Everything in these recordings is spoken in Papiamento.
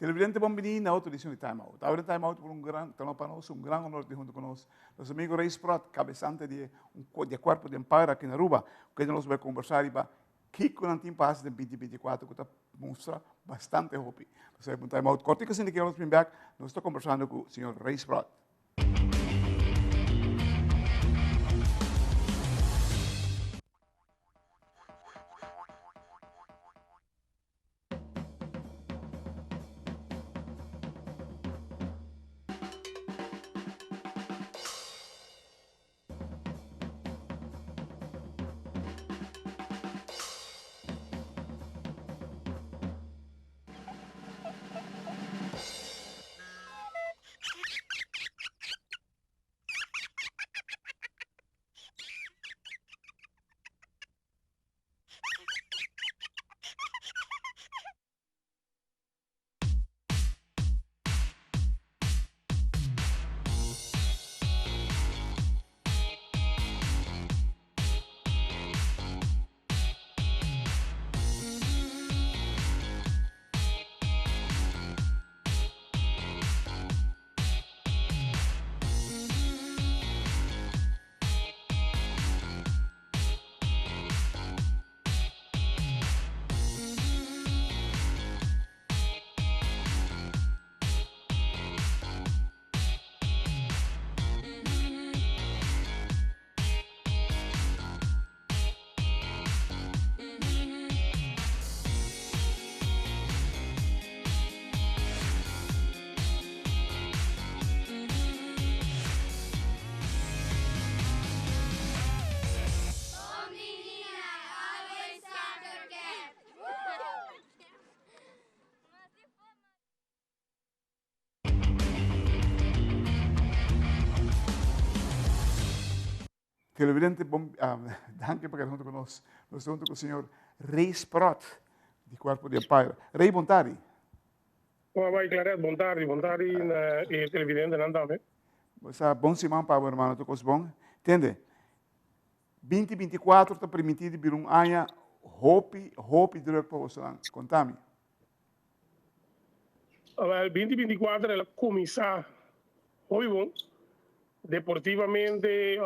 Televidente bon bini na otro edicion di Time Out. Awe den Time Out por un gran, ta pa nos un gran honor di hunto cu nos, nos amigo Ray Sprott, cabesante di un di e cuerpo di Empire aki na Aruba, cu nos bay conversa riba kico nan tin pa haci den 2024 cu ta mustra bastante hopi. Nos ta bay pa un Time Out cortico asina ki nos bin bek, nos ta conversando cu señor Ray Sprott. Televidente, bon, um, danki pa keda hunto ku nos. Nos ta hunto ku señor Ray Sprott di Cuerpo di Empire. Ray, bon tardi. Bon bai, Claret, bon tardi. Bon tardi na e televidentenan tambe. Bo sa bon siman pa bo, hermano, tur kos bon. Tende, 2024 ta permití di bira un aña hopi, hopi druk pa bosonan. Kontami. Wel, 2024 el a kuminsá hopi bon. Deportivamente,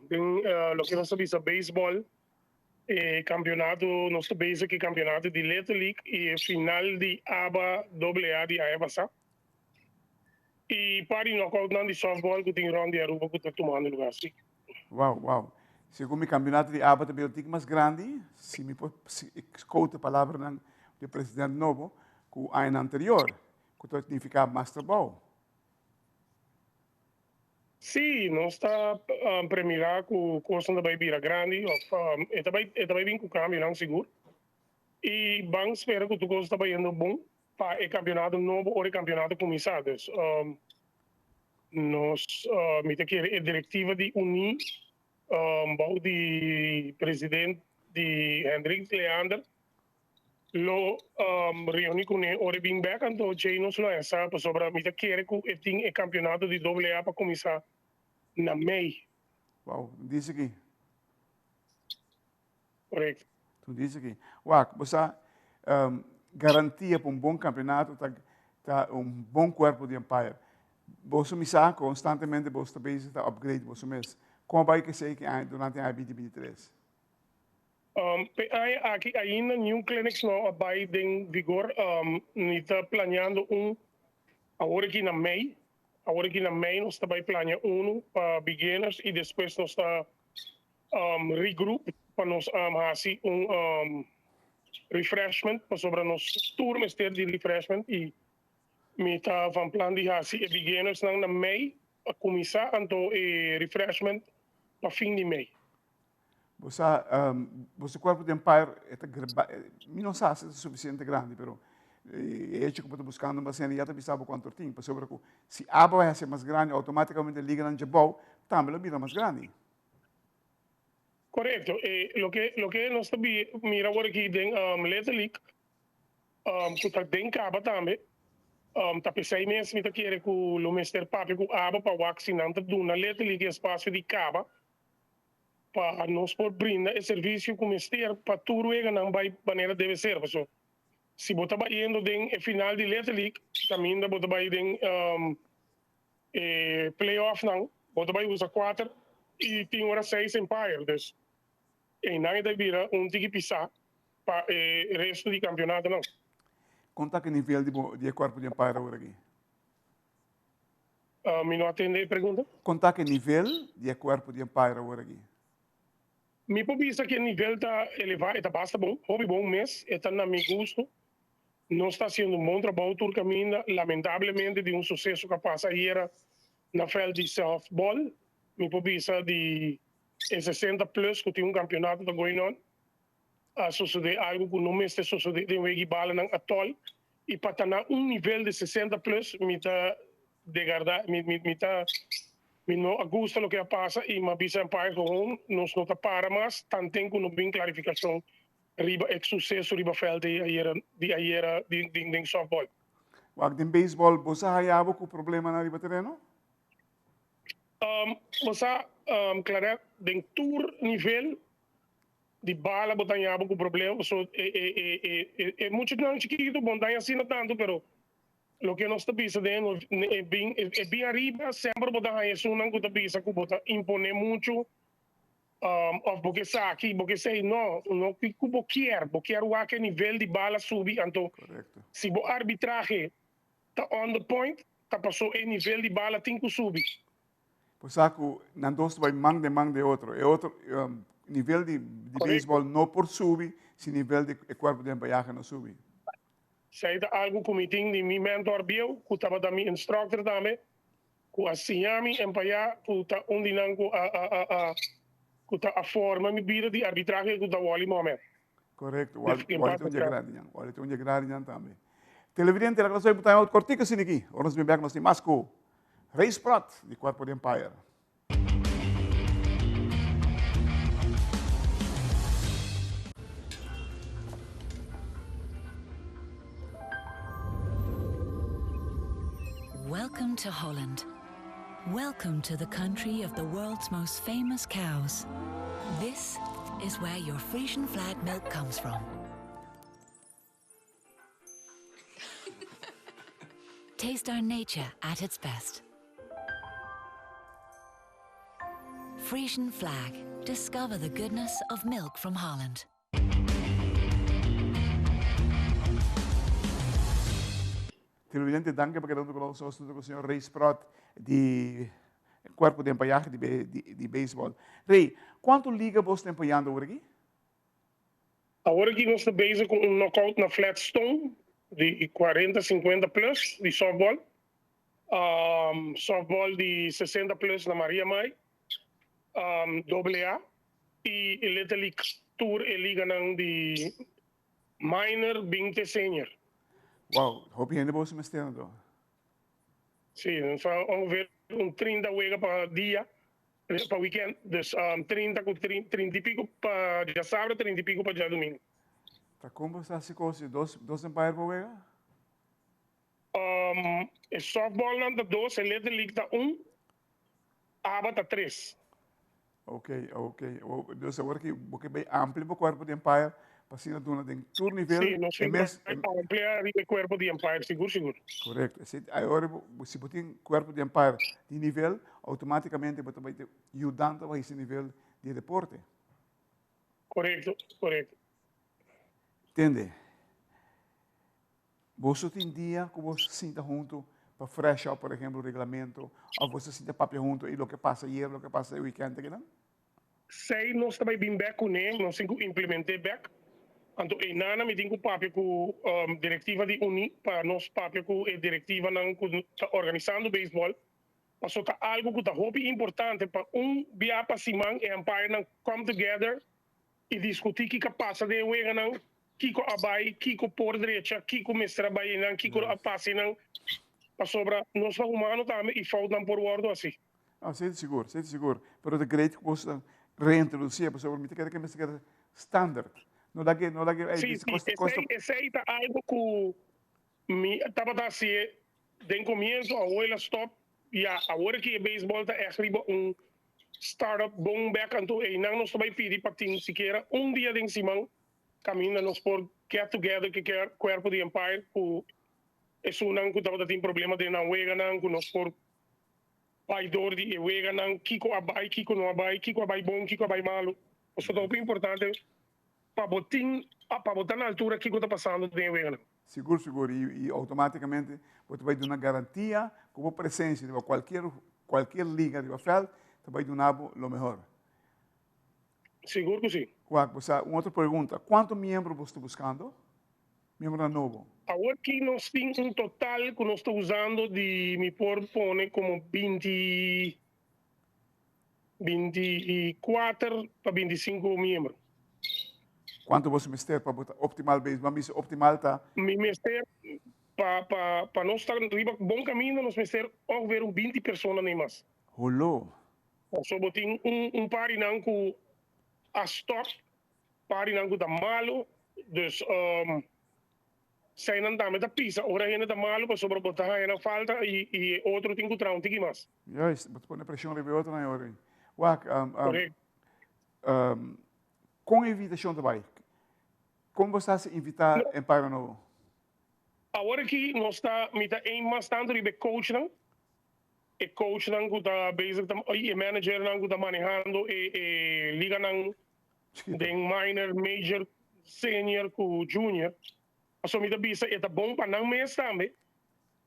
den loke nos ta bisa beisbòl, e kampionato, nos ta bezig ku e kampionato di Little League i e final di aba doble A di aña pasá. I par di nòkoutnan di sòftbòl ku tin rònt di Aruba ku ta tumando lugá si. Wow, wow. Segun mi kampionato di aba ta bira un tiki mas grandi, si mi por quote palabranan di e president nobo, ku añanan anterior, ku ta signifiká mas trabou. Sí, nos ta premira ku kosnan ta bai bira grandi òf e ta bai e ta bai bin ku kambionan sigur. I ban spera ku tur kos ta bayendo bon pa e kampionato nobo ora e kampionato kuminsá. Dus nos mi ta kere e direktiva di uní bou di president di Hendrik Leander Lo reuni kuné ora e bin bek anto djei nos lo hesa pasobra mi ta kere ku e tin e kampionato di doble A pa kuminsá na mei. Wow, un dice aki. Korekto. Un dice aki. Wak, bo sa garantia pa un bon kampionato ta ta un bon kuerpo di umpire. Boso mi sa konstantemente boso ta bezig ta upgrade boso mes. Kon a bai ku esei ki aña durante aña binti binti tres? P'e aña aki ainda niun clinics no a bai den vigor. Mi ta planeando un awor aki na mei. Awor aki na mei nos ta bai planea unu pa beginners y despues nos ta regroup pa nos haci un refreshment pasobra nos tur mester di refreshment y mi ta van plan di haci e beginnersnan na mei pa cuminsa anto e refreshment pa fin di mei. Bo sa, boso cuerpo di Empire e ta grba, mi no sa si ta suficiente grandi, pero e hecho cu bo ta buscando un bacena ya ta bisa bo cuanto tin, pasobra cu si abo a haci mas grandi, automaticamente liganan djabou tambe lo bira mas grandi. Corecto, e loke loke nos ta mira awor aki den Little League cu ta den caba tambe, ta pesey mes mi ta kere cu lo mester papia cu abo pa wak si nan ta duna Little League e espacio di caba pa nos por brinda e servicio cu mester pa tur weganan bay manera debe ser, pasobra. Si bo ta bayendo den e final di Little League, caminda bo ta bay den e playoffnan, bo ta bay usa cuater y tin ora seis umpire. Dus eynan e ta bira un tiki pisa pa e resto di campeonatonan. Con ta ki nivel di bo di e cuerpo di umpire awor aki? Mi no a tende e pregunta. Con ta ki nivel di e cuerpo di umpire awor aki? Mi por bisa ku e nivel ta elevá, e ta basta bon, hopi bon mes, e ta na mi gusto. Nos ta hasiendo un bon trabou tur kaminda. Lamentablemente di un suseso ku a pasa ayera na vèlt di sòftbòl, mi por bisa di e 60 plus ku tin un kampionato ta going on, a sosodé algu ku no mester sosodé den wega i balanan atòl. I pa ta na un nivel di 60 plus mi ta degardá, mi ta Mi no a gusta loke a pasa y m'a bisa Empire gewoon nos no ta para mas tanten cu no bin clarificacion riba e suceso riba veld di ayera di ayera di den softball. Wak den baseball bo sa haya bo cu problemanan riba tereno? Bo sa Claret den tur nivel di bala bo ta haya bo cu problema pasobra e e e e muchanan chikito bo no ta haya asina tanto pero Loke nos ta bisa den e bin e bin ariba semper bo ta haña esunnan ku ta bisa ku bo ta imponé muchu òf bo ke saki bo ke esei no no ku bo kier bo kier wak e nivel di bala subi anto si bo arbitrahe ta on the point ta paso e nivel di bala tin ku subi. Bo sa ku nan dos ta bai man den man den otro e otro nivel di beisbòl no por subi si nivel di e kuerpo di empayahe no subi. Esei ta algu ku mi tin di mi mentor bieu, ku tabata mi instructor tambe, ku a siña mi empayá, ku ta un di nan ku a a a a ku ta a forma mi bida di arbitrahe ku ta Wally Mohamed. Korekto, Wally Wally ta un dje grandi ñan, Wally ta un dje grandi ñan tambe. Televidente, laga nos oye time out kortiku asina aki. Ora nos bin bek nos tin mas ku Ray Sprott di Cuerpo di Empire. Welcome to Holland. Welcome to the country of the world's most famous cows. This is where your Frisian flag milk comes from. Taste our nature at its best. Frisian flag. Discover the goodness of milk from Holland. Televidente, danki pa keda huntu ku nos. Nos huntu ku señor Ray Sprott di Cuerpo de Empayahe di, di, di Baseball. Ray, kuantu liga bos ta empayando awor aki? Awor aki nos ta bezig ku un knockout na Flat Stone di 40, 50 plus di softball. Softball di 60 plus na Maria Mai, doble A y Little League tur e liganan di minor bin te senior. Wow, hopi hende boso mester anto. Sí, nos ta ongeveer un 30 wega pa dia, pa weekend, dus 30 ku 30 y pico pa djasabra, 30 y pico pa djadumingu. Ta kon bo sa hasi kos di dos dos umpire pa wega? E softballnan ta dos, e Little League ta un, aba ta tres. Ok, ok. Dus awor ki bo ke bay amplia bo cuerpo di umpire pa asina duna den tur nivel. Sí, nos e mes, tin ku amplia riba e cuerpo di umpire, sigur sigur. Correcto. Esei awor si bo tin cuerpo di umpire di nivel, automaticamente bo ta bay te yudando pa hisa nivel di e deporte. Correcto, correcto. Tende. Boso tin dia ku boso sinta huntu pa fresh up, por ehempel, reglamento, òf boso sinta papia huntu i loke pasa ayer, loke pasa e weekend akinan? Sei nos ta bai bin bek kuné, nos tin ku implement'é bek. Anto einana mi tin ku papia ku direktiva di Uní pa nos papia ku e direktivanan ku ta organisando beisbòl, paso ta algu ku ta hopi importante pa un bia pa siman e umpirenan come together i diskutí kiko a pasa den e weganan, kiko a bai, kiko por drecha, kiko mester a bai einan, kiko a pasa einan, pasobra nos ta humano tambe i foutnan por wòrdu hasi. No, esei ta sigur, esei ta sigur. Pero ta great ku boso ta reintrodusié, pasobra mi ta kere ku mester keda standard. No laga, no laga, ey, bisa kosta, kosta. Sí, esei, esei ta algu ku mi tabata hasié den komienso, awor el a stòp, ya, awor aki e beisbòl ta ègt riba un start up bon bek, anto einan nos ta bai pidi pa tin sikiera un dia den siman. Caminda nos por get together cu e cuerpo di umpire cu esunnan cu tabata tin problema den nan weganan, cu nos por bay door di e weganan, kico a bay, kico no a bay, kico a bay bon, kico a bay malo. Pasobra ta hopi importante pa bo tin, pa bo ta na altura kico ta pasando den e weganan. Sigur, sigur. Y automaticamente bo ta bay duna garantia cu bo presencia riba cualkier, cualkier liga riba veld ta bay duna bo lo mehor. Sigur cu si. Wak, bo sa, un otro pregunta. Cuanto miembro bo sta buscando? Miembronan nobo. Awor ki nos tin un total cu nos ta usando di mi por pone como 20, 24 pa 25 miembro. Cuanto bo mester pa bo ta optimal base? Ban bisa optimal ta? Mi mester pa nos ta riba bon caminda, nos mester ongeveer un 20 persona ni mas. Holo. Paso bo tin un par di nan cu a stop, par di nan cu ta malo, dus seinan tambe ta pisa ora hende ta malo pasobra bo ta haya nan falta y e otro tin cu traha un tiki mas. Juist, bo ta pone presion riba e otronan e ora ei. Wak, Correcto. Con e invitacion ta bay? Con bo sa si invita Empire Nobo? Awor aki nos ta, mi ta aim mas tanto riba e coachnan. E coachnan cu ta bezig ta y e managernan cu ta manehando e e liganan den minor, major, senior cu junior. Pasobra mi ta bisa e ta bon pa nan mes tambe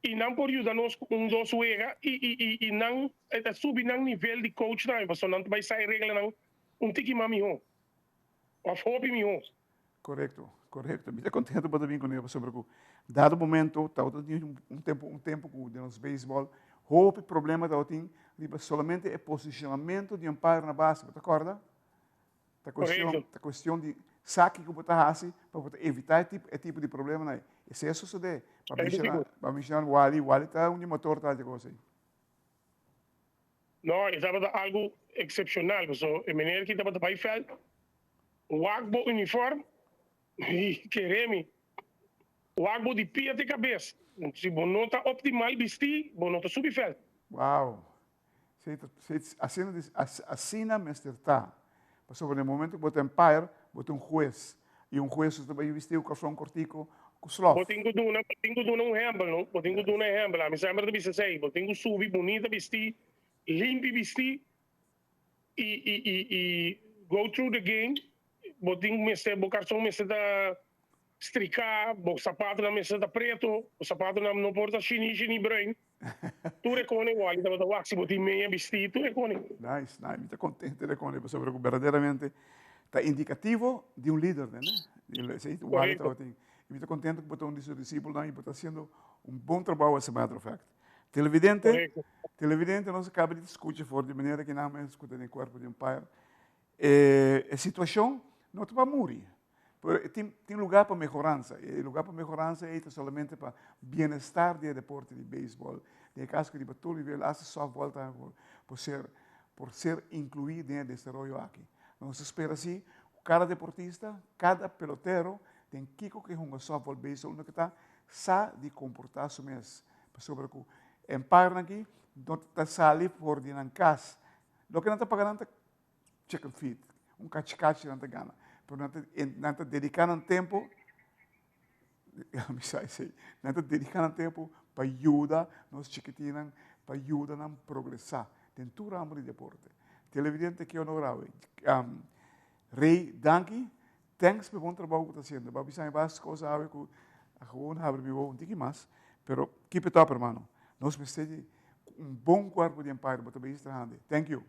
y nan por yuda nos cu un dos wega y y y y nan e ta subi nan nivel di coach tambe pasobra nan ta bay sa e reglanan un tiki mas miho of hopi miho. Korekto, korekto. Mi ta kontento bo ta bin kuné pasobra ku dado momento tabata tin un tempu un tempu ku den nos beisbòl hopi problema tabatin riba solamente e posishonamentu di umpire na base. Bo ta kòrda? Ta kuestion ta kuestion di sa kiko bo ta hasi pa bo ta evitá e tipo e tipo di problemanan ei. Esei a sosodé. Pa menshoná pa menshoná Wally, Wally ta un di motor tras di e kos ei. No, e tabata algu eksepshonal, pasobra e meneer ki tabata bai vèlt, wak bo uniform i kere mi, wak bo di pia te kabes. Si bo no ta optimal bistí, bo no ta subi vèlt. Wow! Asina asina mester ta. Pasobra na e momento ku bo ta umpire, bo ta un hues. I un hues ta bai bisti ku karson kortiku ku slof. Bo tin ku duna, bo tin ku duna un hèmpel, no? Bo tin ku duna ehèmpel. Ami semper ta bisa esei. Bo tin ku subi bunita bistí, limpi bistí i i i i go through the game. Bo tin mester, bo karson mester ta striká, bo sapatonan mester ta preto, bo sapatonan no por ta shini shini bruin. Tur e kone Wally tabata wak si bo tin meña bistí, tur e kone. Nice, nice. Mi ta contento de kone pasobra ku berdaderamente ta indicativo di un lider, nene. Esei Wally tabatin. I mi ta contento ku bo ta un di su disipelnan i bo ta haciendo un bon trabou as a matter of fact. Televidente, televidente nos a caba di scucha for di manera ki nan mes ku ta den cuerpo di umpire. E situacion no ta pa muri. Pero tin tin lugar pa mehoransa. E lugar pa mehoransa ei ta solamente pa bienestar di e deporte di beisbòl. Den e kaso ku riba tur nivel, asta sòftbòl tambe por por ser por ser inkluí den e desaroyo aki. Nos ta spera si ku kada deportista, kada pelotero den kiko ku e hunga sòftbòl, beisbòl, unda ku ta, sa di komportá su mes. Pasobra ku e empirenan aki no ta sali for di nan kas. Loke nan ta paga nan ta chicken feed, un kachi kachi nan ta gana, pero nan ta nan ta dedica nan tempo, mi sa esey, nan ta dedica nan tempo pa yuda nos chikitinnan, pa yuda nan progresa den tur ramo di deporte. Televidente ke honor awe. Rey, danki, thanks pa e bon trabou ku ta haciendo. Bo a bisa mi bas cos awe ku a gewoon habri mi wowo un tiki mas, pero keep it up hermano. Nos mester di un bon cuerpo di empire, bo ta bezig trahando. Thank you.